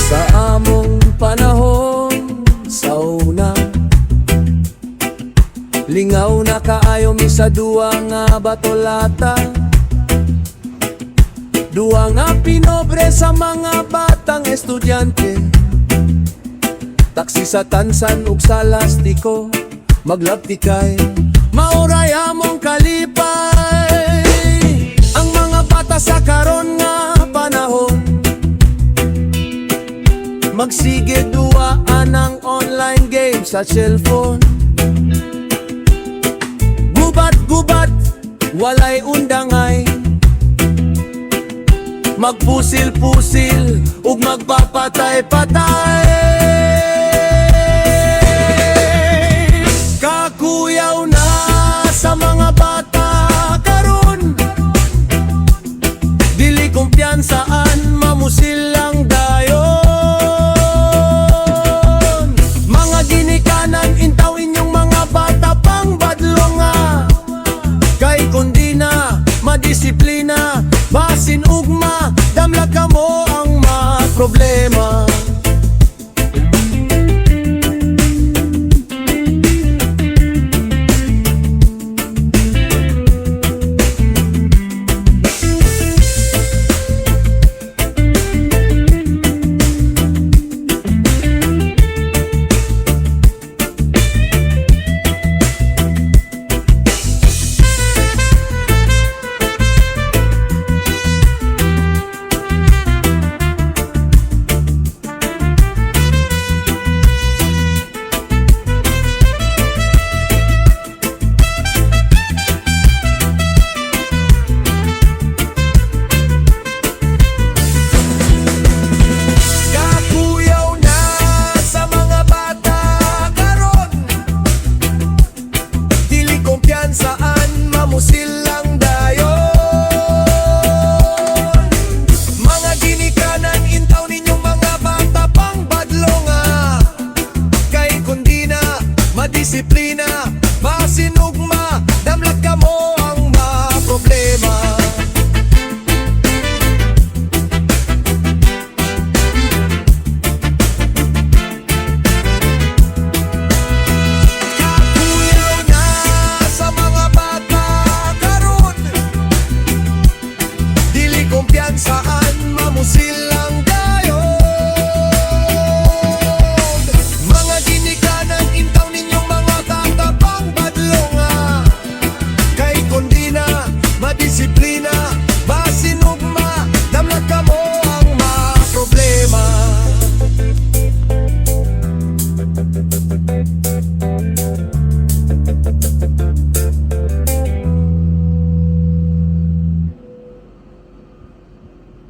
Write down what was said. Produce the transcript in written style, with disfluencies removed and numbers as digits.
Sa among panahon sa una, lingaw na kaayo mi sa duwa nga batolata. Duwa nga pinobre sa mga batang estudyante. Taksi sa Tansan ug sa Lastiko, maglabtikay, mao ray among kalipay. Ang mga bata sa karon nga panahon, magsige duwa ang online game sa cellphone. Gubat-gubat, walay undangay. Magpusil-pusil ug magpapatay-patay. Kakuyaw na sa mga bata karon. Dili kumpiyansaan, mamusil lang dayon. Mga ginikanan, intaw inyong mga bata pang badlonga. Kay kundi na madisiplina, basin ugma, damla kamo ang problema.